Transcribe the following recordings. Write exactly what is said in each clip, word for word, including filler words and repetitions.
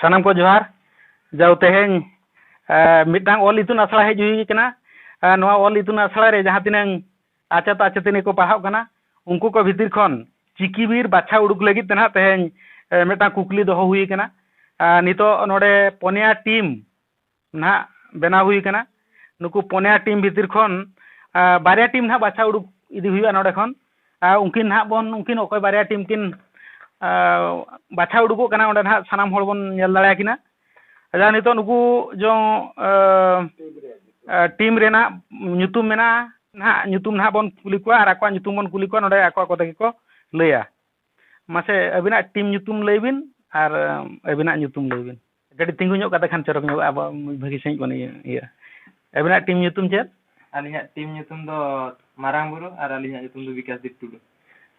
ᱥᱟᱱᱟᱢ ᱠᱚ ᱡᱚᱦᱟᱨ᱾ ᱡᱟᱣ ᱛᱮᱦᱮᱧ, ᱮ, ᱢᱤᱫᱴᱟᱝ ᱚᱞ ᱤᱛᱩᱱ ᱟᱥᱲᱟ ᱦᱮᱡ ᱦᱩᱭ ᱠᱟᱱᱟ᱾ ᱮ, ᱱᱚᱣᱟ ᱚᱞ ᱤᱛᱩᱱ ᱟᱥᱲᱟ ᱨᱮ ᱡᱟᱦᱟᱸ ᱛᱤᱱᱟᱹᱝ ᱟᱪᱮᱛ ᱟᱪᱮᱛᱟᱹᱱᱤ ᱠᱚ ᱯᱟᱲᱦᱟᱜ ᱠᱟᱱᱟ, ᱩᱱᱠᱩ ᱠᱚ ᱵᱷᱤᱛᱤᱨ ᱠᱷᱚᱱ ᱪᱤᱠᱤ ᱵᱤᱨ ᱵᱟᱪᱷᱟᱣ ᱩᱰᱩᱠ ᱞᱟᱹᱜᱤᱫ ᱛᱮ ᱱᱟᱦᱟᱜ ᱛᱮᱦᱮᱧ, ᱮ, ᱢᱤᱫᱴᱟᱝ ᱠᱩᱠᱞᱤ ᱫᱚᱦᱚ ᱦᱩᱭ ᱠᱟᱱᱟ᱾ ᱮ, ᱱᱤᱛᱚᱜ ᱱᱚᱰᱮ ᱯᱚᱱᱭᱟ ᱴᱤᱢ ᱱᱟᱦᱟᱜ ᱵᱮᱱᱟᱣ ᱦᱩᱭ ᱠᱟᱱᱟ᱾ ᱱᱩᱠᱩ ᱯᱚᱱᱭᱟ ᱴᱤᱢ ᱵᱷᱤᱛᱤᱨ ᱠᱷᱚᱱ, ᱟ, ᱵᱟᱨᱭᱟ ᱴᱤᱢ ᱱᱟᱦᱟᱜ ᱵᱟᱪᱷᱟᱣ ᱩᱰᱩᱠ ᱤᱫᱤ ᱦᱩᱭᱩᱜᱼᱟ ᱱᱚᱰᱮ ᱠᱷᱚᱱ᱾ ᱟ, ᱩᱱᱠᱤᱱ ᱱᱟᱦᱟᱜ ᱵᱚᱱ, ᱩᱱᱠᱤᱱ ᱚᱠᱚᱭ ᱵᱟᱨᱭᱟ ᱴᱤᱢ ᱠᱤᱱ, ᱟ, ᱵᱟᱪᱷᱟᱣ ᱩᱰᱩᱠᱚᱜ ᱠᱟᱱᱟ, ᱚᱸᱰᱮ ᱱᱟᱦᱟᱜ ᱥᱟᱱᱟᱢ ᱦᱚᱲ ᱵᱚᱱ ᱧᱮᱞ ᱫᱟᱲᱮᱭᱟᱠᱤᱱᱟ᱾ ᱟᱪᱪᱷᱟ, ᱱᱤᱛᱚᱜ ᱱᱩᱠᱩ ᱡᱚᱝ, ᱟ, ᱟ, ᱴᱤᱢ ᱨᱮᱱᱟᱜ ᱧᱩᱛᱩᱢ ᱢᱮᱱᱟᱜᱼᱟ, ᱱᱟᱦᱟᱜ ᱧᱩᱛᱩᱢ ᱱᱟᱦᱟᱜ ᱵᱚᱱ ᱠᱩᱞᱤ ᱠᱚᱣᱟ ᱟᱨ ᱟᱠᱚᱣᱟᱜ ᱧᱩᱛᱩᱢ ᱵᱚᱱ ᱠᱩᱞᱤ ᱠᱚᱣᱟ᱾ ᱱᱚᱰᱮ ᱟᱠᱚ ᱟᱠᱚ ᱛᱮᱜᱮ ᱠᱚ ᱞᱟᱹᱭᱟ᱾ ᱢᱟᱥᱮ ᱟᱹᱵᱤᱱᱟᱜ ᱴᱤᱢ ᱧᱩᱛᱩᱢ ᱞᱟᱹᱭ ᱵᱤᱱ ᱟᱨ, ᱟᱹᱵᱤᱱᱟᱜ ᱧᱩᱛᱩᱢ ᱞᱟᱹᱭ ᱵᱤᱱ᱾ ᱠᱟᱹᱴᱤᱡ ᱛᱤᱸᱜᱩ ᱧᱚᱜ ᱠᱟᱛᱮ ᱠᱷᱟᱱ ᱪᱚᱨᱚᱠ ᱧᱚᱜᱚᱜᱼᱟ, ᱟᱵᱚ ᱵᱷᱟᱹᱜᱤ ᱥᱟᱺᱦᱤᱡ ᱵᱚᱱ ᱤᱭᱟᱹ, ᱤᱭᱟᱹ᱾ ᱟᱹᱵᱤᱱᱟᱜ ᱴᱤᱢ ᱧᱩᱛᱩᱢ ᱪᱮᱫ? ᱟᱹᱞᱤᱧᱟᱜ ᱴᱤᱢ ᱧᱩᱛᱩᱢ ᱫᱚ ᱢᱟᱨᱟᱝ ᱵᱩᱨᱩ ᱟᱨ ᱟᱹᱞᱤᱧᱟᱜ ᱧᱩᱛᱩᱢ ᱫᱚ ᱵᱤᱠᱟᱥ ᱫᱤᱯ ᱴᱩᱰᱩ᱾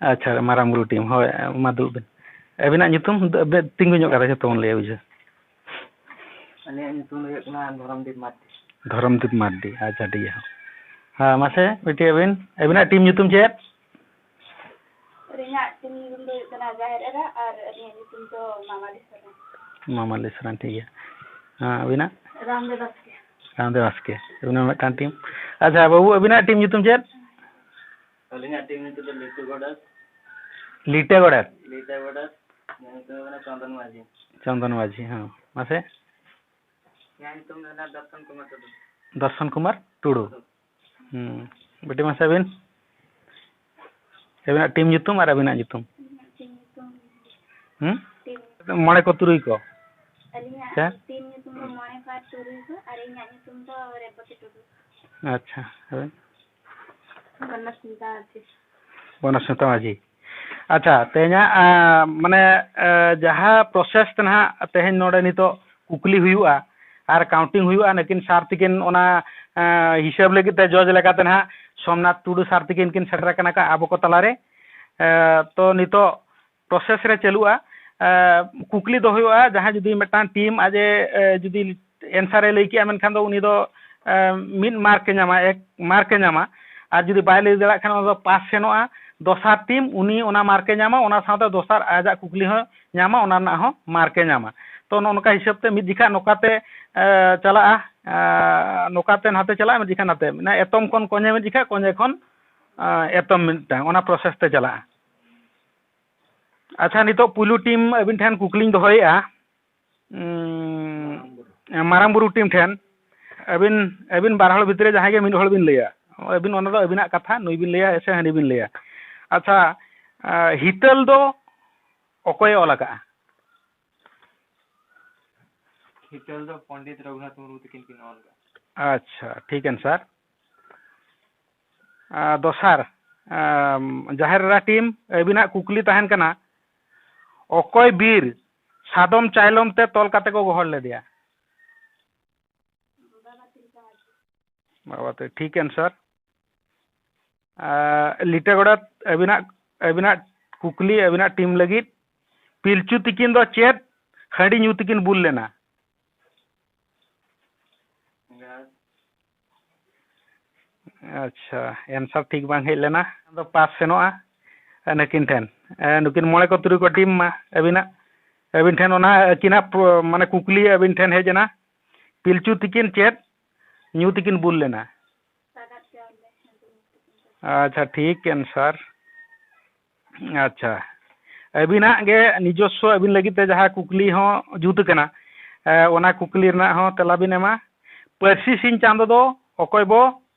ᱟᱪᱪᱷᱟ, ᱢᱟᱨᱟᱝ ᱵᱩᱨᱩ ᱴᱤᱢ, ᱦᱳᱭ, ᱢᱟ ᱫᱩᱲᱩᱵ ᱵᱤᱱ᱾ ᱟᱹᱵᱤᱱᱟᱜ ᱧᱩᱛᱩᱢ ᱫᱚ, ᱟᱹᱵᱤᱱ ᱛᱤᱸᱜᱩ ᱧᱚᱜ ᱠᱟᱛᱮ ᱡᱷᱚᱛᱚ ᱵᱚᱱ ᱞᱟᱹᱭᱟ ᱵᱩᱡᱷᱟᱹᱣ᱾ ᱟᱹᱞᱤᱧᱟᱜ ᱧᱩᱛᱩᱢ ᱫᱚ ᱦᱩᱭᱩᱜ ᱠᱟᱱᱟ ᱫᱷᱚᱨᱚᱢᱫᱤᱯ ᱢᱟᱨᱰᱤ᱾ ᱫᱷᱚᱨᱚᱢᱫᱤᱯ ᱢᱟᱨᱰᱤ, ᱟᱪᱪᱷᱟ, ᱴᱷᱤᱠ ᱜᱮᱭᱟ᱾ ᱦᱮᱸ, ᱢᱟᱥᱮ ᱵᱤᱴᱤ, ᱟᱹᱵᱤᱱ, ᱟᱹᱵᱤᱱᱟᱜ ᱴᱤᱢ ᱧᱩᱛᱩᱢ ᱪᱮᱫ? ᱟᱹᱞᱤᱧᱟᱜ ᱴᱤᱢ ᱧᱩᱛᱩᱢ ᱫᱚ ᱦᱩᱭᱩᱜ ᱠᱟᱱᱟ ᱡᱟᱦᱮᱨ ᱮᱨᱟ ᱟᱨ ᱟᱹᱞᱤᱧᱟᱜ ᱧᱩᱛᱩᱢ ᱫᱚ ᱢᱟᱢᱟᱞᱤ ᱥᱚᱨᱮᱱ᱾ ᱢᱟᱢᱟᱞᱤ ᱥᱚᱨᱮᱱ, ᱴᱷᱤᱠ ᱜᱮᱭᱟ᱾ ᱦᱮᱸ, ᱟᱹᱵᱤᱱᱟᱜ? ᱨᱟᱢᱫᱮᱵ ᱵᱟᱥᱠᱮ᱾ ᱨᱟᱢᱫᱮᱵ ᱵᱟᱥᱠᱮ, ᱟᱹᱵᱤᱱᱟᱜ ᱢᱤᱫᱴᱟᱝ ᱴᱤᱢ᱾ ᱟᱪᱪᱷᱟ ᱵᱟᱹᱵᱩ, ᱟᱹᱵᱤᱱᱟᱜ ᱴᱤᱢ ᱧᱩᱛᱩᱢ ᱪᱮᱫ? ᱟᱹᱞᱤᱧᱟᱜ ᱴᱤᱢ ᱧᱩᱛᱩᱢ ᱫᱚ ᱞᱤᱴᱩ ᱜᱚᱰᱮᱛ᱾ ᱞᱤᱴᱟᱹ ᱜᱚᱰᱮᱛ? ᱞᱤᱴᱟᱹ ᱜᱚᱰᱮᱛ, ᱤᱧᱟᱹᱜ ᱧᱩᱛᱩᱢ ᱫᱚ ᱠᱟᱱᱟ ᱪᱚᱱᱫᱚᱱ ᱢᱟᱹᱡᱷᱤ᱾ ᱪᱚᱱᱫᱚᱱ ᱢᱟᱹᱡᱷᱤ, ᱦᱮᱸ᱾ ᱢᱟᱥᱮ? ᱤᱧᱟᱹᱜ ᱧᱩᱛᱩᱢ ᱫᱚ ᱠᱟᱱᱟ ᱫᱚᱨᱥᱚᱱ ᱠᱩᱢᱟᱨ ᱴᱩᱰᱩ᱾ ᱫᱚᱨᱥᱚᱱ ᱠᱩᱢᱟᱨ ᱴᱩᱰᱩ᱾ ᱦᱩᱸ᱾ ᱵᱤᱴᱤ, ᱢᱟᱥᱮ ᱟᱹᱵᱤᱱ? ᱟᱹᱵᱤᱱᱟᱜ ᱴᱤᱢ ᱧᱩᱛᱩᱢ ᱟᱨ ᱟᱹᱵᱤᱱᱟᱜ ᱧᱩᱛᱩᱢ᱾ ᱟᱹᱞᱤᱧᱟᱜ ᱴᱤᱢ ᱧᱩᱛᱩᱢ᱾ ᱦᱩᱸ? ᱴᱤᱢ᱾ ᱢᱚᱬᱮ ᱠᱚ ᱛᱩᱨᱩᱭ ᱠᱚ᱾ ᱟᱹᱞᱤᱧᱟᱜ ᱦᱮᱸ? ᱴᱤᱢ ᱧᱩᱛᱩᱢ ᱫᱚ ᱢᱚᱬᱮ ᱠᱚ ᱟᱨ ᱛᱩᱨᱩᱭ ᱠᱚ ᱟᱨ ᱤᱧᱟᱹᱜ ᱧᱩᱛᱩᱢ ᱫᱚ ᱨᱮᱵᱚᱛᱤ ᱴᱩᱰᱩ᱾ ᱟᱪᱪᱷᱟ, ᱦᱳᱭ᱾ ᱵᱚᱱᱚᱥᱢᱤᱛᱟ ᱢᱟᱹᱡᱷᱤ᱾ ᱵᱚᱱᱚᱥᱢᱤᱛᱟ ᱢᱟᱹᱡᱷᱤ᱾ ᱟᱪᱪᱷᱟ, ᱛᱮᱦᱮᱧᱟᱜ, ᱟᱸ, ᱢᱟᱱᱮ, ᱟᱸ, ᱡᱟᱦᱟᱸ process ᱛᱮ ᱱᱟᱦᱟᱜ ᱛᱮᱦᱮᱧ ᱱᱚᱰᱮ ᱱᱤᱛᱚᱜ ᱠᱩᱠᱞᱤ ᱦᱩᱭᱩᱜᱼᱟ ᱟᱨ counting ᱦᱩᱭᱩᱜᱼᱟ, ᱱᱩᱠᱤᱱ sir ᱛᱤᱠᱤᱱ ᱚᱱᱟ, ᱟᱸ, ᱦᱤᱥᱟᱹᱵ ᱞᱟᱹᱜᱤᱫ ᱛᱮ judge ᱞᱮᱠᱟᱛᱮ ᱱᱟᱦᱟᱜ ᱥᱳᱢᱱᱟᱛᱷ ᱴᱩᱰᱩ sir ᱛᱤᱠᱤᱱ ᱠᱤᱱ ᱥᱮᱴᱮᱨ ᱟᱠᱟᱱᱟ ᱠᱟ ᱟᱵᱚ ᱠᱚ ᱛᱟᱞᱟᱨᱮ᱾ ᱟᱸ, ᱛᱚ ᱱᱤᱛᱚᱜ process ᱨᱮ ᱪᱟᱹᱞᱩᱜᱼᱟ᱾ ᱮ, ᱠᱩᱠᱞᱤ ᱫᱚ ᱦᱩᱭᱩᱜᱼᱟ, ᱡᱟᱦᱟᱸᱭ ᱡᱩᱫᱤ ᱢᱤᱫᱴᱟᱝ ᱴᱤᱢ ᱟᱡ ᱮ, ᱮ, ᱡᱩᱫᱤ answer ᱮ ᱞᱟᱹᱭ ᱠᱮᱜᱼᱟ, ᱢᱮᱱᱠᱷᱟᱱ ᱫᱚ ᱩᱱᱤ ᱫᱚ, ᱮ, ᱢᱤᱫ mark ᱮ ᱧᱟᱢᱟ, ᱮᱠ mark ᱮ ᱧᱟᱢᱟ᱾ ᱟᱨ ᱡᱩᱫᱤ ᱵᱟᱭ ᱞᱟᱹᱭ ᱫᱟᱲᱮᱭᱟᱜ ᱠᱷᱟᱱ, ᱚᱱᱟ ᱫᱚ pass ᱥᱮᱱᱚᱜᱼᱟ᱾ ᱫᱚᱥᱟᱨ ᱴᱤᱢ ᱩᱱᱤ ᱚᱱᱟ ᱢᱟᱨᱠᱮ ᱧᱟᱢᱟ, ᱚᱱᱟ ᱥᱟᱶᱛᱮ ᱫᱚᱥᱟᱨ ᱟᱡᱟᱜ ᱠᱩᱠᱞᱤ ᱦᱚᱸ ᱧᱟᱢᱟ, ᱚᱱᱟ ᱨᱮᱱᱟᱜ ᱦᱚᱸ ᱢᱟᱨᱠᱮ ᱧᱟᱢᱟ᱾ ᱛᱚ ᱱᱚᱜᱼᱚ ᱱᱚᱝᱠᱟ ᱦᱤᱥᱟᱹᱵ ᱛᱮ ᱢᱤᱫ ᱡᱚᱠᱷᱟ ᱱᱚᱝᱠᱟᱛᱮ ᱮ, ᱪᱟᱞᱟᱜᱼᱟ, ᱮ, ᱱᱚᱝᱠᱟᱛᱮ ᱱᱟᱛᱮ ᱪᱟᱞᱟᱜᱼᱟ, ᱢᱤᱫ ᱡᱚᱠᱷᱟ ᱱᱟᱛᱮ, ᱢᱟᱱᱮ ᱮᱛᱚᱢ ᱠᱷᱚᱱ ᱠᱚᱧᱮ ᱢᱤᱫ ᱡᱚᱠᱷᱟ, ᱠᱚᱧᱮ ᱠᱷᱚᱱ ᱮ, ᱮᱛᱚᱢ ᱢᱤᱫᱴᱟᱝ, ᱚᱱᱟ ᱯᱨᱚᱥᱮᱥ ᱛᱮ ᱪᱟᱞᱟᱜᱼᱟ᱾ ᱟᱪᱪᱷᱟ, ᱱᱤᱛᱚᱜ ᱯᱩᱭᱞᱩ ᱴᱤᱢ ᱟᱹᱵᱤᱱ ᱴᱷᱮᱱ ᱠᱩᱠᱞᱤᱧ ᱫᱚᱦᱚᱭᱮᱫᱼᱟ, ᱩᱸ, ᱢᱟᱨᱟᱝ ᱵᱩᱨᱩ ᱴᱤᱢ ᱴᱷᱮᱱ, ᱟᱹᱵᱤᱱ, ᱟᱹᱵᱤᱱ ᱵᱟᱨ ᱦᱚᱲ ᱵᱷᱤᱛᱨᱤ ᱡᱟᱦᱟᱸᱭ ᱜᱮ ᱢᱤᱫ ᱦᱚᱲ ᱵᱤᱱ ᱞᱟᱹᱭᱟ, ᱟᱹᱵᱤᱱ ᱚᱱᱟ ᱫᱚ ᱟᱹᱵᱤᱱᱟᱜ ᱠᱟᱛᱷᱟ, ᱱᱩᱭ ᱵᱤᱱ ᱞᱟᱹᱭᱟ ᱥᱮ ᱦᱟᱹᱱᱤ ᱵᱤᱱ ᱞᱟᱹᱭᱟ᱾ ᱟᱪᱪᱷᱟ, ᱮ, ᱦᱤᱛᱟᱹᱞ ᱫᱚ ᱚᱠᱚᱭᱮ ᱚᱞ ᱟᱠᱟᱫᱼᱟ? ᱦᱤᱛᱟᱹᱞ ᱫᱚ ᱯᱚᱱᱰᱤᱛ ᱨᱚᱜᱷᱩᱱᱟᱛᱷ ᱢᱩᱨᱢᱩ ᱛᱟᱹᱠᱤᱱ ᱠᱤᱱ ᱚᱞ ᱟᱠᱟᱫᱼᱟ᱾ ᱟᱪᱪᱷᱟ, ᱴᱷᱤᱠ answer᱾ ᱟᱨ ᱫᱚᱥᱟᱨ, ᱟᱢ, ᱡᱟᱦᱮᱨ ᱮᱨᱟ ᱴᱤᱢ, ᱟᱹᱵᱤᱱᱟᱜ ᱠᱩᱠᱞᱤ ᱛᱟᱦᱮᱱ ᱠᱟᱱᱟ, ᱚᱠᱚᱭ ᱵᱤᱨ ᱥᱟᱫᱚᱢ ᱪᱟᱭᱞᱚᱢ ᱛᱮ ᱛᱚᱞ ᱠᱟᱛᱮ ᱠᱚ ᱜᱚᱦᱚᱲ ᱞᱮᱫᱮᱭᱟ? ᱵᱟᱵᱟ ᱛᱤᱞᱠᱟᱹ᱾ ᱴᱷᱤᱠ answer᱾ ᱟᱨ ᱞᱤᱴᱟᱹ ᱜᱚᱰᱮᱛ, ᱟᱹᱵᱤᱱᱟᱜ, ᱟᱹᱵᱤᱱᱟᱜ ᱠᱩᱠᱞᱤ, ᱟᱹᱵᱤᱱᱟᱜ ᱴᱤᱢ ᱞᱟᱹᱜᱤᱫ, ᱯᱤᱞᱪᱩ ᱛᱤᱠᱤᱱ ᱫᱚ ᱪᱮᱫ ᱦᱟᱺᱰᱤ ᱧᱩ ᱛᱮᱠᱤᱱ ᱵᱩᱞ ᱞᱮᱱᱟ? ᱟᱪᱪᱷᱟ, answer ᱴᱷᱤᱠ ᱵᱟᱝ ᱦᱮᱡ ᱞᱮᱱᱟ, ᱟᱫᱚ ᱯᱟᱥ ᱥᱮᱱᱚᱜᱼᱟ ᱱᱩᱠᱤᱱ ᱴᱷᱮᱱ᱾ ᱮ, ᱱᱩᱠᱤᱱ ᱢᱚᱬᱮ ᱠᱚ ᱛᱩᱨᱩᱭ ᱠᱚ ᱴᱤᱢ ᱢᱟ ᱟᱹᱵᱤᱱᱟᱜ, ᱟᱹᱵᱤᱱ ᱴᱷᱮᱱ ᱚᱱᱟ ᱟᱹᱠᱤᱱᱟᱜ ᱯᱨᱚ-, ᱢᱟᱱᱮ ᱠᱩᱠᱞᱤ ᱟᱹᱵᱤᱱ ᱴᱷᱮᱱ ᱦᱮᱡ ᱮᱱᱟ, ᱯᱤᱞᱪᱩ ᱛᱤᱠᱤᱱ ᱪᱮᱫ ᱧᱩ ᱛᱮᱠᱤᱱ ᱵᱩᱞ ᱞᱮᱱᱟ? ᱟᱪᱪᱷᱟ, ᱴᱷᱤᱠ answer᱾ ᱟᱪᱪᱷᱟ, ᱟᱹᱵᱤᱱᱟᱜ ᱜᱮ ᱱᱤᱡᱚᱥᱥᱚ ᱟᱹᱵᱤᱱ ᱞᱟᱹᱜᱤᱫ ᱛᱮ ᱡᱟᱦᱟᱸ ᱠᱩᱠᱞᱤ ᱦᱚᱸ ᱡᱩᱛ ᱠᱟᱱᱟ, ᱮ, ᱚᱱᱟ ᱠᱩᱠᱞᱤ ᱨᱮᱱᱟᱜ ᱦᱚᱸ ᱛᱮᱞᱟ ᱵᱤᱱ ᱮᱢᱟ᱾ ᱯᱟᱹᱨᱥᱤ ᱥᱤᱧ ᱪᱟᱸᱫᱚ ᱫᱚ ᱚᱠᱚᱭ ᱵᱚ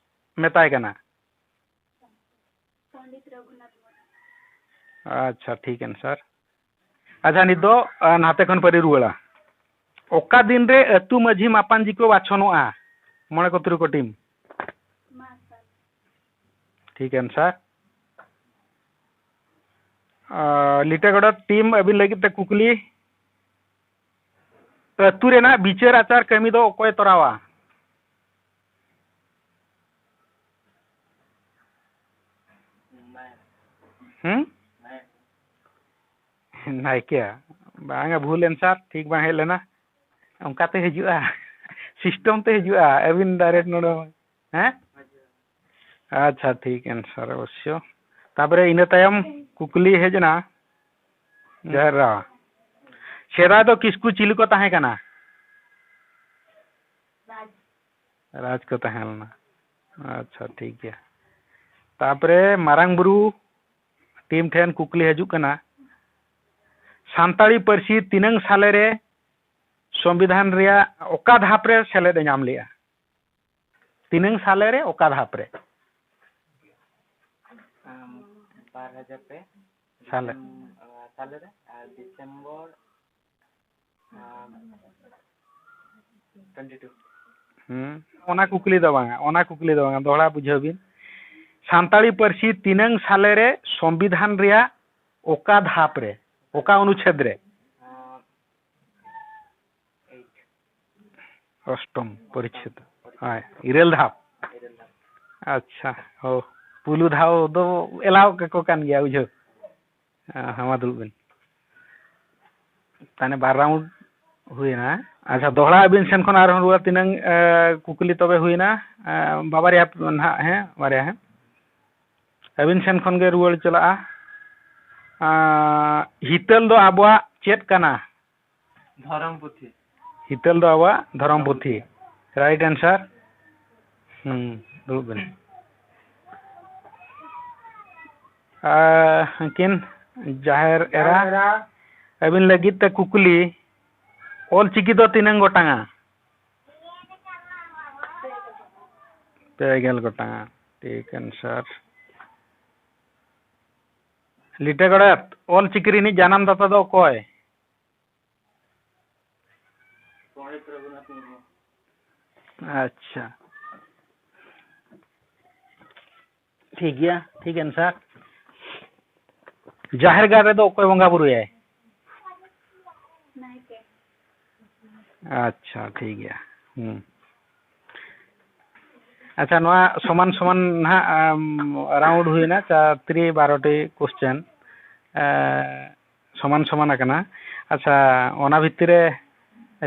ᱢᱮᱛᱟᱭ ᱠᱟᱱᱟ? ᱯᱚᱱᱰᱤᱛ ᱨᱚᱜᱷᱩᱱᱟᱛᱷ ᱢᱩᱨᱢᱩ᱾ ᱟᱪᱪᱷᱟ, ᱴᱷᱤᱠ answer᱾ ᱟᱪᱪᱷᱟ, ᱱᱤᱛ ᱫᱚ, ᱟ, ᱱᱟᱛᱮ ᱠᱷᱚᱱ ᱯᱟᱹᱨᱤ ᱨᱩᱣᱟᱹᱲᱟ᱾ ᱚᱠᱟ ᱫᱤᱱ ᱨᱮ ᱟᱹᱛᱩ ᱢᱟᱹᱡᱷᱤ ᱢᱟᱯᱟᱱᱡᱤ ᱠᱚ ᱵᱟᱪᱷᱚᱱᱚᱜᱼᱟ? ᱢᱚᱬᱮ ᱠᱚ ᱛᱩᱨᱩᱭ ᱠᱚ ᱴᱤᱢ᱾ ᱢᱟᱨᱥᱟᱞ᱾ ᱴᱷᱤᱠ answer᱾ ᱟ, ᱞᱤᱴᱟᱹ ᱜᱚᱰᱮᱛ ᱴᱤᱢ, ᱟᱹᱵᱤᱱ ᱞᱟᱹᱜᱤᱫ ᱛᱮ ᱠᱩᱠᱞᱤ, ᱟᱹᱛᱩ ᱨᱮᱱᱟᱜ ᱵᱤᱪᱟᱹᱨ ᱟᱪᱟᱨ ᱠᱟᱹᱢᱤ ᱫᱚ ᱚᱠᱚᱭ ᱛᱚᱨᱟᱣᱟ? ᱦᱩᱸ? ᱱᱟᱭᱠᱮ᱾ ᱵᱟᱝᱟ, ᱵᱷᱩᱞ answer, ᱴᱷᱤᱠ ᱵᱟᱝ ᱦᱮᱡ ᱞᱮᱱᱟ᱾ ᱚᱱᱠᱟᱛᱮ ᱦᱤᱡᱩᱜᱼᱟ, system ᱛᱮ ᱦᱤᱡᱩᱜᱼᱟ, ᱟᱹᱵᱤᱱ direct ᱱᱚᱰᱮ, ᱦᱮᱸ? ᱟᱪᱪᱷᱟ, ᱴᱷᱤᱠ answer ᱚᱵᱚᱥᱥᱚ᱾ ᱛᱟᱯᱚᱨᱮ ᱤᱱᱟᱹ ᱛᱟᱭᱚᱢ ᱠᱩᱠᱞᱤ ᱦᱮᱡ ᱮᱱᱟ, ᱡᱟᱦᱮᱨ ᱮᱨᱟ, ᱥᱮᱫᱟᱭ ᱫᱚ ᱠᱤᱥᱠᱩ ᱪᱤᱞᱤ ᱠᱚ ᱛᱟᱦᱮᱸ ᱠᱟᱱᱟ? ᱨᱟᱡᱽ ᱠᱚ ᱛᱟᱦᱮᱸ ᱞᱮᱱᱟ᱾ ᱟᱪᱪᱷᱟ, ᱴᱷᱤᱠ ᱜᱮᱭᱟ᱾ ᱛᱟᱯᱚᱨᱮ ᱢᱟᱨᱟᱝ ᱵᱩᱨᱩ ᱴᱤᱢ ᱴᱷᱮᱱ ᱠᱩᱠᱞᱤ ᱦᱤᱡᱩᱜ ᱠᱟᱱᱟ, ᱥᱟᱱᱛᱟᱲᱤ ᱯᱟᱹᱨᱥᱤ ᱛᱤᱱᱟᱹᱝ ᱥᱟᱞᱮ ᱨᱮ ᱥᱚᱝᱵᱤᱫᱷᱟᱱ ᱨᱮᱭᱟᱜ ᱚᱠᱟ ᱫᱷᱟᱯ ᱨᱮ ᱥᱮᱞᱮᱫ ᱮ ᱧᱟᱢ ᱞᱮᱜᱼᱟ? ᱛᱤᱱᱟᱹᱝ ᱥᱟᱞᱮ ᱨᱮ ᱚᱠᱟ ᱫᱷᱟᱯ ᱨᱮ? ᱟᱢ, ᱵᱟᱨ ᱦᱟᱡᱟᱨ ᱯᱮ ᱥᱟᱞᱮ᱾ ᱰᱤᱥᱮᱢ-, ᱟ, ᱥᱟᱞᱮ ᱨᱮ, ᱟᱨ ᱰᱤᱥᱮᱢᱵᱚᱨ, ᱟ, ᱴᱩᱭᱮᱱᱴᱤ ᱴᱩ᱾ ᱦᱩᱸ, ᱚᱱᱟ ᱠᱩᱠᱞᱤ ᱫᱚ ᱵᱟᱝᱟ, ᱚᱱᱟ ᱠᱩᱠᱞᱤ ᱫᱚ ᱵᱟᱝᱟ, ᱫᱚᱦᱲᱟ ᱵᱩᱡᱷᱟᱹᱣ ᱵᱤᱱ᱾ ᱥᱟᱱᱛᱟᱲᱤ ᱯᱟᱹᱨᱥᱤ ᱛᱤᱱᱟᱹᱝ ᱥᱟᱞᱮ ᱨᱮ ᱥᱚᱝᱵᱤᱫᱷᱟᱱ ᱨᱮᱭᱟᱜ ᱚᱠᱟ ᱫᱷᱟᱯ ᱨᱮ, ᱚᱠᱟ ᱚᱱᱩᱪᱷᱮᱫ ᱨᱮ? ᱟ, ᱮᱭᱤᱴ᱾ ᱚᱥᱴᱚᱢ ᱯᱚᱨᱤᱪᱷᱮᱫ᱾ ᱦᱳᱭ, ᱤᱨᱟᱹᱞ ᱫᱷᱟᱯ᱾ ᱤᱨᱟᱹᱞ ᱫᱷᱟᱯ᱾ ᱟᱪᱪᱷᱟ, ᱦᱳ, ᱯᱩᱭᱞᱩ ᱫᱷᱟᱣ ᱫᱚ ᱮᱞᱟᱣ ᱠᱟᱠᱚ ᱠᱟᱱ ᱜᱮᱭᱟ, ᱵᱩᱡᱷᱟᱹᱣ᱾ ᱦᱮᱸ, ᱢᱟ ᱫᱩᱲᱩᱵ ᱵᱤᱱ᱾ ᱛᱟᱦᱞᱮ ᱵᱟᱨ ᱨᱟᱣᱩᱱᱰ ᱦᱩᱭᱮᱱᱟ᱾ ᱟᱪᱪᱷᱟ, ᱫᱚᱦᱲᱟ ᱟᱹᱵᱤᱱ ᱥᱮᱱ ᱠᱷᱚᱱ ᱟᱨᱦᱚᱸ ᱨᱩᱣᱟᱹᱲ ᱛᱤᱱᱟᱹᱝ, ᱮ, ᱠᱩᱠᱞᱤ ᱛᱚᱵᱮ ᱦᱩᱭᱮᱱᱟ? ᱮ, ᱵᱟᱵᱟᱨᱭᱟ ᱱᱟᱦᱟᱜ, ᱦᱮᱸ, ᱵᱟᱨᱭᱟ, ᱦᱮᱸ᱾ ᱟᱹᱵᱤᱱ ᱥᱮᱱ ᱠᱷᱚᱱ ᱜᱮ ᱨᱩᱣᱟᱹᱲ ᱪᱟᱞᱟᱜᱼᱟ᱾ ᱟᱸ, ᱦᱤᱛᱟᱹᱞ ᱫᱚ ᱟᱵᱚᱣᱟᱜ ᱪᱮᱫ ᱠᱟᱱᱟ? ᱫᱷᱚᱨᱚᱢ ᱯᱩᱛᱷᱤ᱾ ᱦᱤᱛᱟᱹᱞ ᱫᱚ ᱟᱵᱚᱣᱟᱜ ᱫᱷᱚᱨᱚᱢ ᱯᱩᱛᱷᱤ᱾ ᱨᱟᱭᱤᱴ ᱟᱱᱥᱟᱨ᱾ ᱦᱩᱸ, ᱫᱩᱲᱩᱵ ᱵᱮᱱ᱾ ᱟᱨ ᱩᱱᱠᱤᱱ ᱡᱟᱦᱮᱨ ᱮᱨᱟ, ᱡᱟᱦᱮᱨ ᱮᱨᱟ᱾ ᱟᱹᱵᱤᱱ ᱞᱟᱹᱜᱤᱫ ᱛᱮ ᱠᱩᱠᱞᱤ, ᱚᱞ ᱪᱤᱠᱤ ᱫᱚ ᱛᱤᱱᱟᱹᱝ ᱜᱚᱴᱟᱝᱟ? ᱯᱮ ᱜᱮᱞ ᱜᱚᱴᱟᱝᱟ᱾ ᱴᱷᱤᱠ ᱟᱱᱥᱟᱨ᱾ ᱞᱤᱴᱟᱹ ᱜᱚᱰᱮᱛ, ᱚᱞ ᱪᱤᱠᱤ ᱨᱤᱱᱤᱡ ᱡᱟᱱᱟᱢ ᱫᱟᱛᱟ ᱫᱚ ᱚᱠᱚᱭ? ᱯᱚᱱᱰᱤᱛ ᱨᱚᱜᱷᱩᱱᱟᱛᱷ ᱢᱩᱨᱢᱩ᱾ ᱟᱪᱪᱷᱟ, ᱴᱷᱤᱠ ᱜᱮᱭᱟ, ᱴᱷᱤᱠ ᱟᱱᱥᱟᱨ᱾ ᱡᱟᱦᱮᱨ ᱜᱟᱲ ᱨᱮᱫᱚ ᱚᱠᱚᱭ ᱵᱚᱸᱜᱟ ᱵᱩᱨᱩᱭᱟᱭ? ᱱᱟᱭᱠᱮ᱾ ᱟᱪᱪᱷᱟ, ᱴᱷᱤᱠ ᱜᱮᱭᱟ᱾ ᱦᱩᱸ᱾ ᱟᱪᱪᱷᱟ, ᱱᱚᱣᱟ ᱥᱚᱢᱟᱱ ᱥᱚᱢᱟᱱ ᱱᱟᱦᱟᱜ, ᱟᱢ, ᱨᱟᱣᱩᱱᱰ ᱦᱩᱭᱱᱟ, ᱪᱟᱨ ᱛᱤᱨᱤ ᱵᱟᱨᱚ ᱴᱤ ᱠᱚᱥᱪᱮᱱ, ᱮ, ᱥᱚᱢᱟᱱ ᱥᱚᱢᱟᱱ ᱟᱠᱟᱱᱟ᱾ ᱟᱪᱪᱷᱟ, ᱚᱱᱟ ᱵᱷᱤᱛᱤᱨ ᱨᱮ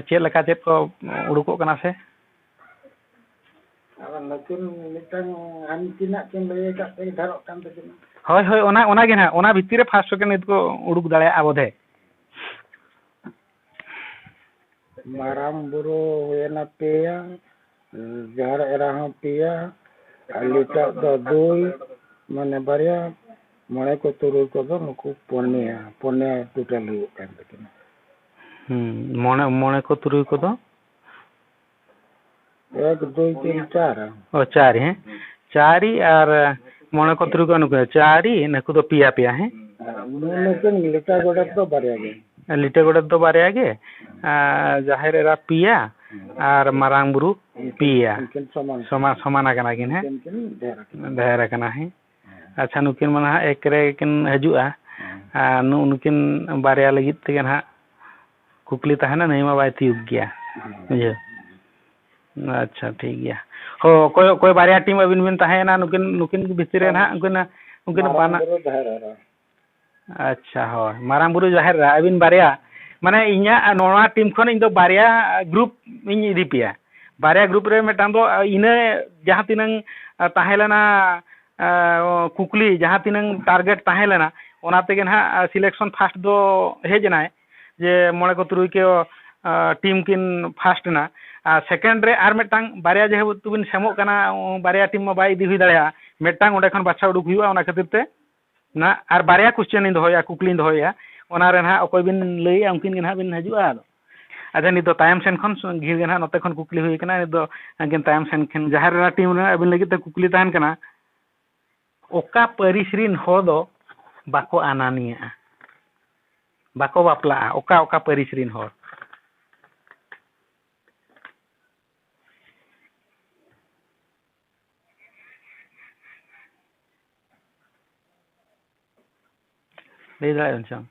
ᱪᱮᱫ ᱞᱮᱠᱟ ᱪᱮᱫ ᱠᱚ ᱩᱰᱩᱠᱚᱜ ᱠᱟᱱᱟ ᱥᱮ? ᱟᱨ ᱱᱩᱠᱤᱱ ᱢᱤᱫᱴᱟᱝ ᱦᱟᱱᱠᱤᱱᱟᱜ ᱠᱤᱱ ᱞᱟᱹᱭ ᱟᱠᱟᱫ ᱛᱮ ᱰᱷᱮᱨᱚᱜ ᱠᱟᱱ ᱛᱟᱹᱠᱤᱱᱟ᱾ ᱦᱳᱭ, ᱦᱳᱭ, ᱚᱱᱟ, ᱚᱱᱟ ᱜᱮ ᱱᱟᱦᱟᱜ, ᱚᱱᱟ ᱵᱷᱤᱛᱤᱨ ᱨᱮ ᱯᱷᱟᱥᱴ ᱥᱮᱠᱮᱱᱰ ᱱᱤᱛ ᱠᱚ ᱩᱰᱩᱠ ᱫᱟᱲᱮᱭᱟᱜᱼᱟ ᱵᱚᱫᱷᱮ᱾ ᱢᱟᱨᱟᱝ ᱵᱩᱨᱩ ᱦᱩᱭᱮᱱᱟ ᱯᱮᱭᱟ, ᱡᱟᱦᱮᱨ ᱮᱨᱟ ᱦᱚᱸ ᱯᱮᱭᱟ, ᱟᱨ ᱞᱤᱴᱟᱹ ᱫᱚ ᱫᱩᱭ, ᱢᱟᱱᱮ ᱵᱟᱨᱭᱟ, ᱢᱚᱬᱮ ᱠᱚ ᱛᱩᱨᱩᱭ ᱠᱚᱫᱚ ᱱᱩᱠᱩ ᱯᱩᱱᱭᱟ, ᱯᱩᱱᱭᱟ ᱴᱳᱴᱟᱞ ᱦᱩᱭᱩᱜ ᱠᱟᱱ ᱛᱟᱹᱠᱤᱱᱟ᱾ ᱦᱩᱸ, ᱢᱚᱬᱮ, ᱢᱚᱬᱮ ᱠᱚ ᱛᱩᱨᱩᱭ ᱠᱚᱫᱚ? ᱮᱠ, ᱫᱩᱭ, ᱛᱤᱱ, ᱪᱟᱨ᱾ ᱚ, ᱪᱟᱨ, ᱦᱮᱸ? ᱪᱟᱨ ᱟᱨ ᱢᱚᱬᱮ ᱠᱚ ᱛᱩᱨᱩᱭ ᱠᱚ ᱱᱩᱠᱩ ᱪᱟᱨ, ᱱᱩᱠᱩ ᱫᱚ ᱯᱮᱭᱟ ᱯᱮᱭᱟ, ᱦᱮᱸ? ᱱᱩᱠᱤᱱ ᱞᱤᱴᱟᱹ ᱜᱚᱰᱮᱛ ᱫᱚ ᱵᱟᱨᱭᱟ ᱜᱮ᱾ ᱞᱤᱴᱟᱹ ᱜᱚᱰᱮᱛ ᱫᱚ ᱵᱟᱨᱭᱟ ᱜᱮ, ᱟᱨ ᱡᱟᱦᱮᱨ ᱮᱨᱟ ᱯᱮᱭᱟ, ᱟᱨ ᱢᱟᱨᱟᱝ ᱵᱩᱨᱩ ᱯᱮᱭᱟ᱾ ᱩᱱᱠᱤᱱ ᱥᱚᱢᱟᱱ᱾ ᱥᱚᱢᱟᱱ, ᱥᱚᱢᱟᱱ ᱟᱠᱟᱱᱟ ᱠᱤᱱ, ᱦᱮᱸ? ᱩᱱᱠᱤᱱ ᱠᱤᱱ ᱰᱷᱮᱨ ᱟᱠᱟᱱᱟ᱾ ᱰᱷᱮᱨ ᱟᱠᱟᱱᱟ, ᱦᱮᱸ? ᱟᱪᱪᱷᱟ, ᱱᱩᱠᱤᱱ ᱢᱟ ᱱᱟᱦᱟᱜ ᱮᱠ ᱨᱮ ᱠᱤᱱ ᱦᱤᱡᱩᱜᱼᱟ᱾ ᱦᱮᱸ᱾ ᱟᱨ ᱱᱩ-, ᱱᱩᱠᱤᱱ ᱵᱟᱨᱭᱟ ᱞᱟᱹᱜᱤᱫ ᱛᱮᱜᱮ ᱱᱟᱦᱟᱜ ᱠᱩᱠᱞᱤ ᱛᱟᱦᱮᱱᱟ, ᱱᱩᱭ ᱢᱟ ᱵᱟᱭ ᱛᱤᱭᱩᱜ ᱜᱮᱭᱟ᱾ ᱦᱮᱸ᱾ ᱵᱩᱡᱷᱟᱹᱣ? ᱟᱪᱪᱷᱟ, ᱴᱷᱤᱠ ᱜᱮᱭᱟ᱾ ᱦᱳ, ᱚᱠᱚᱭ, ᱚᱠᱚᱭ ᱵᱟᱨᱭᱟ ᱴᱤᱢ ᱟᱹᱵᱤᱱ ᱵᱤᱱ ᱛᱟᱦᱮᱸᱭᱮᱱᱟ ᱱᱩᱠᱤᱱ, ᱱᱩᱠᱤᱱ ᱵᱷᱤᱛᱤᱨ ᱨᱮ ᱱᱟᱦᱟᱜ ᱩᱱᱠᱤᱱ, ᱩᱱᱠᱤᱱ ᱢᱟᱨᱟᱝ ᱵᱟᱱᱟ-, ᱵᱩᱨᱩ ᱡᱟᱦᱮᱨ ᱮᱨᱟ᱾ ᱟᱪᱪᱷᱟ, ᱦᱳᱭ, ᱢᱟᱨᱟᱝ ᱵᱩᱨᱩ ᱡᱟᱦᱮᱨ ᱮᱨᱟ ᱟᱹᱵᱤᱱ ᱵᱟᱨᱭᱟ, ᱢᱟᱱᱮ ᱤᱧᱟᱹᱜ ᱱᱚᱣᱟ ᱴᱤᱢ ᱠᱷᱚᱱ ᱤᱧ ᱫᱚ ᱵᱟᱨᱭᱟ ᱜᱨᱩᱯ ᱤᱧ ᱤᱫᱤ ᱯᱮᱭᱟ᱾ ᱵᱟᱨᱭᱟ ᱜᱨᱩᱯ ᱨᱮ ᱢᱤᱫᱴᱟᱝ ᱫᱚ, ᱤᱱᱟᱹ ᱡᱟᱦᱟᱸ ᱛᱤᱱᱟᱹᱝ, ᱟ, ᱛᱟᱦᱮᱸ ᱞᱮᱱᱟ, ᱟ, ᱠᱩᱠᱞᱤ, ᱡᱟᱦᱟᱸ ᱛᱤᱱᱟᱹᱝ ᱴᱟᱨᱜᱮᱴ ᱛᱟᱦᱮᱸ ᱞᱮᱱᱟ, ᱚᱱᱟ ᱛᱮᱜᱮ ᱱᱟᱦᱟᱜ, ᱟ, ᱥᱤᱞᱮᱠᱥᱚᱱ ᱯᱷᱟᱥᱴ ᱫᱚ ᱦᱮᱡ ᱮᱱᱟᱭ, ᱡᱮ ᱢᱚᱬᱮ ᱠᱚ ᱛᱩᱨᱩᱭ ᱠᱚ, ᱟ, ᱴᱤᱢ ᱠᱤᱱ ᱯᱷᱟᱥᱴ ᱮᱱᱟ᱾ ᱟᱨ ᱥᱮᱠᱮᱱᱰ ᱨᱮ ᱟᱨ ᱢᱤᱫᱴᱟᱝ ᱵᱟᱨᱭᱟ ᱡᱮᱦᱮᱛᱩ ᱵᱤᱱ ᱥᱮᱢᱚᱜ ᱠᱟᱱᱟ, ᱵᱟᱨᱭᱟ ᱴᱤᱢ ᱢᱟ ᱵᱟᱭ ᱤᱫᱤ ᱦᱩᱭ ᱫᱟᱲᱮᱭᱟᱜᱼᱟ, ᱢᱤᱫᱴᱟᱝ ᱚᱸᱰᱮ ᱠᱷᱚᱱ ᱵᱟᱪᱷᱟᱣ ᱩᱰᱩᱠ ᱦᱩᱭᱩᱜᱼᱟ, ᱚᱱᱟ ᱠᱷᱟᱹᱛᱤᱨ ᱛᱮ ᱱᱟ, ᱟᱨ ᱵᱟᱨᱭᱟ ᱠᱚᱥᱪᱮᱱ ᱤᱧ ᱫᱚᱦᱚᱭᱟ, ᱠᱩᱠᱞᱤᱧ ᱫᱚᱦᱚᱭᱟ, ᱚᱱᱟ ᱨᱮ ᱱᱟᱦᱟᱜ ᱚᱠᱚᱭ ᱵᱤᱱ ᱞᱟᱹᱭᱮᱜᱼᱟ, ᱩᱱᱠᱤᱱ ᱜᱮ ᱱᱟᱦᱟᱜ ᱵᱤᱱ ᱦᱤᱡᱩᱜᱼᱟ᱾ ᱟᱫᱚ ᱟᱪᱪᱷᱟ, ᱱᱤᱛ ᱫᱚ ᱛᱟᱭᱚᱢ ᱥᱮᱱ ᱠᱷᱚᱱ ᱥᱩ-, ᱰᱷᱮᱨ ᱜᱮ ᱱᱟᱦᱟᱜ ᱱᱚᱛᱮ ᱠᱷᱚᱱ ᱠᱩᱠᱞᱤ ᱦᱩᱭ ᱠᱟᱱᱟ᱾ ᱱᱤᱛ ᱫᱚ ᱮᱠᱮᱱ ᱛᱟᱭᱚᱢ ᱥᱮᱱ ᱠᱷᱚᱱ ᱡᱟᱦᱮᱨ ᱮᱨᱟ ᱴᱤᱢ ᱨᱮᱱᱟᱜ ᱟᱹᱵᱤᱱ ᱞᱟᱹᱜᱤᱫ ᱛᱮ ᱠᱩᱠᱞᱤ ᱛᱟᱦᱮᱱ ᱠᱟᱱᱟ, ᱚᱠᱟ ᱯᱟᱹᱨᱤᱥ ᱨᱤᱱ ᱦᱚᱲ ᱫᱚ ᱵᱟᱠᱚ ᱟᱱᱟᱱᱤᱭᱟᱜᱼᱟ, ᱵᱟᱠᱚ ᱵᱟᱯᱞᱟᱜᱼᱟ? ᱚᱠᱟ, ᱚᱠᱟ ᱯᱟᱹᱨᱤᱥ ᱨᱤᱱ ᱦᱚᱲ? ᱞᱟᱹᱭ ᱫᱟᱲᱮᱭᱟᱜ ᱵᱮᱱ ᱥᱮ ᱵᱟᱝ?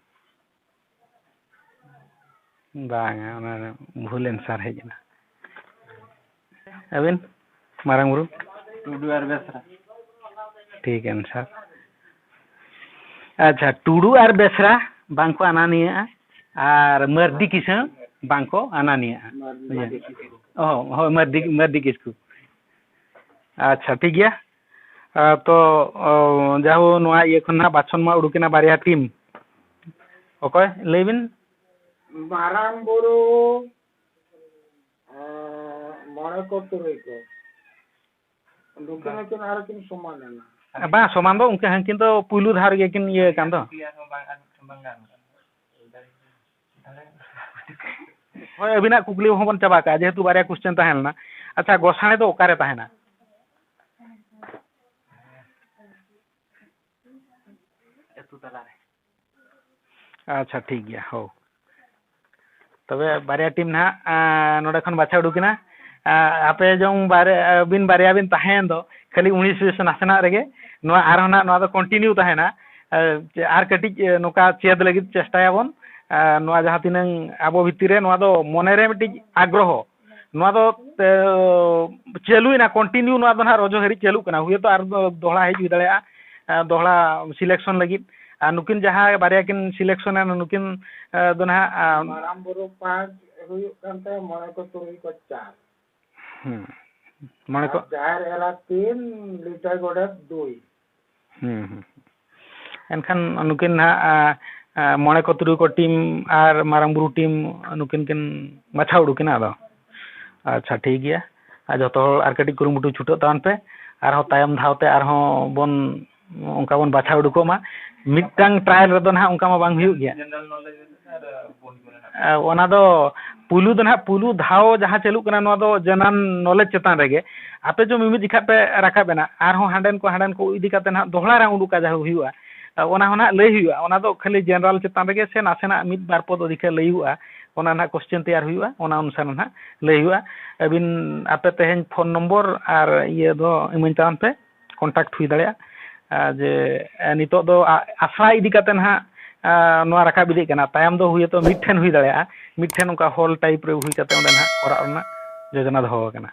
ᱵᱟᱝᱟ, ᱚᱱᱟ ᱨᱮ ᱵᱷᱩᱞ ᱮᱱᱥᱟᱨ ᱦᱮᱡ ᱮᱱᱟ᱾ ᱟᱹᱵᱤᱱ, ᱢᱟᱨᱟᱝ ᱵᱩᱨᱩ? ᱴᱩᱰᱩ ᱟᱨ ᱵᱮᱥᱨᱟ᱾ ᱴᱷᱤᱠ ᱮᱱᱥᱟᱨ᱾ ᱟᱪᱪᱷᱟ, ᱴᱩᱰᱩ ᱟᱨ ᱵᱮᱥᱨᱟ ᱵᱟᱝᱠᱚ ᱟᱱᱟᱱᱤᱭᱟᱹᱜᱼᱟ, ᱟᱨ ᱢᱟᱹᱨᱰᱤ ᱠᱤᱥᱟᱹᱬ ᱵᱟᱝᱠᱚ ᱟᱱᱟᱱᱤᱭᱟᱹᱜᱼᱟ᱾ ᱢᱟᱹᱨᱰᱤ ᱠᱤᱥᱠᱩ᱾ ᱚ, ᱦᱳᱭ, ᱢᱟᱹᱨᱰᱤ, ᱢᱟᱹᱨᱰᱤ ᱠᱤᱥᱠᱩ᱾ ᱟᱪᱪᱷᱟ, ᱴᱷᱤᱠ ᱜᱮᱭᱟ᱾ ᱟᱨ ᱛᱚ, ᱚ, ᱡᱟᱦᱳ, ᱱᱚᱣᱟ ᱤᱭᱟᱹ ᱠᱷᱚᱱ ᱱᱟᱜ ᱵᱟᱪᱷᱚᱱ ᱢᱟ ᱩᱰᱩᱠᱮᱱᱟ ᱵᱟᱨᱭᱟ ᱴᱤᱢ᱾ ᱚᱠᱚᱭ? ᱞᱟᱹᱭ ᱵᱤᱱ᱾ ᱢᱟᱨᱟᱝ ᱵᱩᱨᱩ, ᱮᱸ, ᱢᱚᱬᱮ ᱠᱚ ᱛᱩᱨᱩᱭ ᱠᱚ᱾ ᱱᱩᱠᱤᱱ ᱦᱚᱸᱠᱤᱱ ᱟᱨ ᱠᱤᱱ ᱥᱚᱢᱟᱱ ᱮᱱᱟ᱾ ᱵᱟᱝ, ᱥᱚᱢᱟᱱ ᱫᱚ ᱩᱱᱠᱤᱱ ᱦᱟᱹᱱᱠᱤᱱ ᱫᱚ ᱯᱩᱭᱞᱩ ᱫᱷᱟᱣ ᱨᱮᱜᱮ ᱠᱤᱱ ᱤᱭᱟᱹ ᱠᱟᱱ ᱫᱚ᱾ ᱦᱳᱭ, ᱟᱹᱵᱤᱱᱟᱜ ᱠᱩᱠᱞᱤ ᱦᱚᱸᱵᱚᱱ ᱪᱟᱵᱟ ᱠᱟᱜᱼᱟ, ᱡᱮᱦᱮᱛᱩ ᱵᱟᱨᱭᱟ question ᱛᱟᱦᱮᱸ ᱞᱮᱱᱟ᱾ ᱟᱪᱪᱷᱟ, ᱜᱚᱥᱟᱬᱮ ᱫᱚ ᱚᱠᱟᱨᱮ ᱛᱟᱦᱮᱱᱟ? ᱟᱪᱪᱷᱟ, ᱴᱷᱤᱠ ᱜᱮᱭᱟ, ᱦᱳ᱾ ᱛᱚᱵᱮ ᱵᱟᱨᱭᱟ ᱴᱤᱢ ᱱᱟᱦᱟᱜ, ᱟᱸ, ᱱᱚᱰᱮ ᱠᱷᱚᱱ ᱵᱟᱪᱷᱟᱣ ᱩᱰᱩᱠᱮᱱᱟ᱾ ᱟᱸ, ᱟᱯᱮ ᱡᱚᱝ ᱵᱟᱨᱭᱟ, ᱟᱹᱵᱤᱱ ᱵᱟᱨᱭᱟ ᱵᱤᱱ ᱛᱟᱦᱮᱸᱭᱮᱱ ᱫᱚ, ᱠᱷᱟᱹᱞᱤ ᱩᱱᱤᱥ ᱵᱤᱥ ᱱᱟᱥᱮᱱᱟᱜ ᱨᱮᱜᱮ᱾ ᱱᱚᱣᱟ ᱟᱨᱦᱚᱸ ᱱᱟᱦᱟᱜ, ᱱᱚᱣᱟ ᱫᱚ continue ᱛᱟᱦᱮᱱᱟ᱾ ᱟᱸ, ᱟᱨ ᱠᱟᱹᱴᱤᱡ, ᱟᱸ, ᱱᱚᱝᱠᱟ ᱪᱮᱫ ᱞᱟᱹᱜᱤᱫ ᱪᱮᱥᱴᱟᱭᱟᱵᱚᱱ᱾ ᱟᱸ, ᱱᱚᱣᱟ ᱡᱟᱦᱟᱸ ᱛᱤᱱᱟᱹᱝ ᱟᱵᱚ ᱵᱷᱤᱛᱤᱨ ᱨᱮ, ᱱᱚᱣᱟ ᱫᱚ ᱢᱚᱱᱮᱨᱮ ᱢᱤᱫᱴᱤᱡ ᱟᱜᱽᱨᱚᱦᱚ, ᱱᱚᱣᱟ ᱫᱚ, ᱮ, ᱪᱟᱹᱞᱩᱭᱮᱱᱟ, continue ᱱᱚᱣᱟ ᱫᱚ ᱱᱟᱦᱟᱜ ᱨᱚᱡᱚ ᱦᱟᱹᱨᱤᱡ ᱪᱟᱹᱞᱩᱜ ᱠᱟᱱᱟ᱾ ᱦᱩᱭᱛᱚ ᱟᱨ ᱫᱚ-, ᱫᱚᱦᱲᱟ ᱦᱮᱡ ᱦᱩᱭ ᱫᱟᱲᱮᱭᱟᱜᱼᱟ, ᱮ, ᱫᱚᱦᱲᱟ selection ᱞᱟᱹᱜᱤᱫ᱾ ᱟᱨ ᱱᱩᱠᱤᱱ ᱡᱟᱦᱟᱸ ᱵᱟᱨᱭᱟ ᱠᱤᱱ selection ᱮᱱᱟ, ᱱᱩᱠᱤᱱ, ᱮ, ᱫᱚ ᱱᱟᱦᱟᱜ, ᱮ, ᱢᱟᱨᱟᱝ ᱵᱩᱨᱩ ᱯᱟᱸᱪ ᱦᱩᱭᱩᱜ ᱠᱟᱱ ᱛᱟᱭᱟ, ᱢᱚᱬᱮ ᱠᱚ ᱛᱩᱨᱩᱭ ᱠᱚ ᱪᱟᱨ᱾ ᱦᱩᱸ᱾ ᱢᱚᱬᱮ ᱠᱚ ᱟᱨ ᱡᱟᱦᱮᱨ ᱮᱨᱟ ᱛᱤᱱ, ᱞᱤᱴᱟᱹ ᱜᱚᱰᱮᱛ ᱫᱩᱭ᱾ ᱦᱩᱸ, ᱦᱩᱸ᱾ ᱮᱱᱠᱷᱟᱱ ᱱᱩᱠᱤᱱ ᱱᱟᱦᱟᱜ, ᱟ, ᱟ, ᱢᱚᱬᱮ ᱠᱚ ᱛᱩᱨᱩᱭ ᱠᱚ ᱴᱤᱢ ᱟᱨ ᱢᱟᱨᱟᱝ ᱵᱩᱨᱩ ᱴᱤᱢ ᱱᱩᱠᱤᱱ ᱠᱤᱱ ᱵᱟᱪᱷᱟᱣ ᱩᱰᱩᱠ ᱮᱱᱟ ᱟᱫᱚ᱾ ᱟᱪᱪᱷᱟ, ᱴᱷᱤᱠ ᱜᱮᱭᱟ᱾ ᱟᱨ ᱡᱚᱛᱚ ᱦᱚᱲ ᱟᱨ ᱠᱟᱹᱴᱤᱡ ᱠᱩᱨᱩᱢᱩᱴᱩ ᱪᱷᱩᱴᱟᱹᱜ ᱛᱟᱵᱚᱱ ᱯᱮ᱾ ᱟᱨᱦᱚᱸ ᱛᱟᱭᱚᱢ ᱫᱷᱟᱣ ᱛᱮ ᱟᱨᱦᱚᱸ ᱵᱚᱱ ᱚᱱᱠᱟ ᱵᱚᱱ ᱵᱟᱪᱷᱟᱣ ᱩᱰᱩᱠᱚᱜ ᱢᱟ᱾ ᱢᱤᱫᱴᱟᱝ trial ᱨᱮᱫᱚ ᱱᱟᱦᱟᱜ ᱚᱱᱠᱟ ᱢᱟ ᱵᱟᱝ ᱦᱩᱭᱩᱜ ᱜᱮᱭᱟ᱾ ᱟ, ᱚᱱᱟ ᱫᱚ ᱯᱩᱭᱞᱩ ᱫᱚ ᱱᱟᱦᱟᱜ, ᱯᱩᱭᱞᱩ ᱫᱷᱟᱣ ᱡᱟᱦᱟᱸ ᱪᱟᱹᱞᱩᱜ ᱠᱟᱱᱟ, ᱱᱚᱣᱟ ᱫᱚ general knowledge ᱪᱮᱛᱟᱱ ᱨᱮᱜᱮ᱾ ᱟᱯᱮ ᱡᱚ ᱢᱤᱢᱤᱫ ᱡᱚᱠᱷᱟᱜ ᱯᱮ ᱨᱟᱠᱟᱵ ᱮᱱᱟ, ᱟᱨᱦᱚᱸ ᱦᱟᱸᱰᱮᱱ ᱠᱚ, ᱦᱟᱸᱰᱮᱱ ᱠᱚ ᱤᱫᱤ ᱠᱟᱛᱮ ᱱᱟᱦᱟᱜ ᱫᱚᱦᱲᱟ round ᱚᱠᱟ ᱡᱟᱦᱟᱸ ᱦᱩᱭᱩᱜᱼᱟ, ᱚᱱᱟ ᱦᱚᱸ ᱱᱟᱦᱟᱜ ᱞᱟᱹᱭ ᱦᱩᱭᱩᱜᱼᱟ᱾ ᱚᱱᱟ ᱫᱚ ᱠᱷᱟᱹᱞᱤ general ᱪᱮᱛᱟᱱ ᱨᱮᱜᱮ ᱥᱮ ᱱᱟᱥᱮᱱᱟᱜ ᱢᱤᱫ ᱵᱟᱨ ᱯᱚᱫ ᱤᱫᱤ ᱠᱟᱛᱮ ᱞᱟᱹᱭ ᱦᱩᱭᱩᱜᱼᱟ, ᱚᱱᱟ ᱱᱟᱦᱟᱜ question ᱛᱮᱭᱟᱨ ᱦᱩᱭᱩᱜᱼᱟ, ᱚᱱᱟ ᱚᱱᱩᱥᱟᱨ ᱱᱟᱦᱟᱜ ᱞᱟᱹᱭ ᱦᱩᱭᱩᱜᱼᱟ᱾ ᱟᱹᱵᱤᱱ ᱟᱯᱮ ᱛᱮᱦᱮᱧ phone number ᱟᱨ ᱤᱭᱟᱹ ᱫᱚ ᱤᱢᱟᱹᱧ ᱛᱟᱵᱚᱱ ᱯᱮ, contact ᱦᱩᱭ ᱫᱟᱲᱮᱭᱟᱜᱼᱟ᱾ ᱟᱨ ᱡᱮ, ᱮ, ᱱᱤᱛᱚᱜ ᱫᱚ ᱟ-, ᱟᱥᱲᱟ ᱤᱫᱤ ᱠᱟᱛᱮ ᱱᱟᱦᱟᱜ, ᱟ, ᱱᱚᱣᱟ ᱨᱟᱠᱟᱵ ᱤᱫᱤᱜ ᱠᱟᱱᱟ, ᱛᱟᱭᱚᱢ ᱫᱚ ᱦᱩᱭᱛᱚ ᱢᱤᱫ ᱴᱷᱮᱱ ᱦᱩᱭ ᱫᱟᱲᱮᱭᱟᱜᱼᱟ, ᱢᱤᱫ ᱴᱷᱮᱱ ᱚᱱᱠᱟ hall type ᱨᱮ ᱦᱩᱭ ᱠᱟᱛᱮ ᱚᱸᱰᱮ ᱱᱟᱦᱟᱜ ᱠᱚᱨᱟᱣ ᱨᱮᱱᱟᱜ ᱡᱳᱡᱚᱱᱟ ᱫᱚᱦᱚ ᱟᱠᱟᱱᱟ᱾